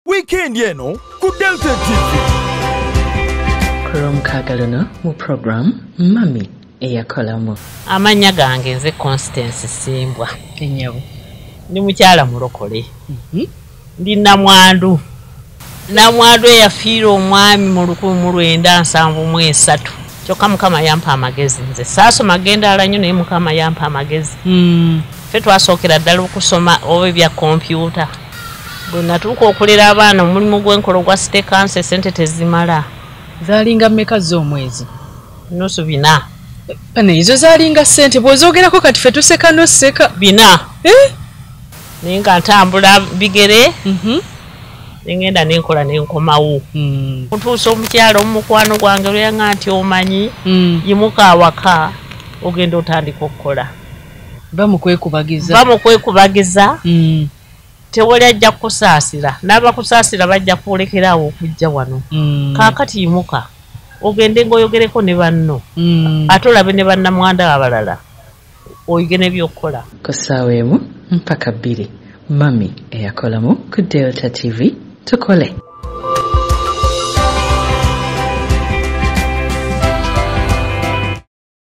Wiikendi eno ku Delta TV. Ku Lwomukaaga luno mu program Mummy Eyakolamu. Amannya gange nze Constance Ssimbwa. Ennyabo. Ndi mukyala mulokole. Ndi namwandu. Namwandu eyafiira omwami mu 1973. Kyokka Mukama yampa amagezi nze. Saasoma genda ala nnyo naye Mukama yampa amagezi. Ffe twasookera ddala okusoma oba ebya kompyuta. Bwe natuuka okulera abaana omulimu gw'enkola ogwa City Council ssente tezimala. Zaalinga mmeka zo omwezi? Nusu 4. Bano ezo zaalinga ssente bw'ozoogerako kati ffe tuseka n'oseka. 4. Naye nga ntambula bigere. Ne ngenda ne nkola ne nkomawo. Ntuusa omukyala omukwano gwange lwe yaŋŋamba nti omanyi, yimuka awaka ogenda otandika okukola. Bamukwekubagiza. Bamukwekubagiza. Tewali ajja kukusaasira, n'abakusaasira bajja kwolekera awo okujja wano. Kaakati yimuka ogende ng'oyogereko ne banno. Ate olabe ne bannamwanda abalala oyige n'ebyokukola. Ku ssaawa 1 mpaka 2 Mummy Eyakolamu ku Delta TV tukole.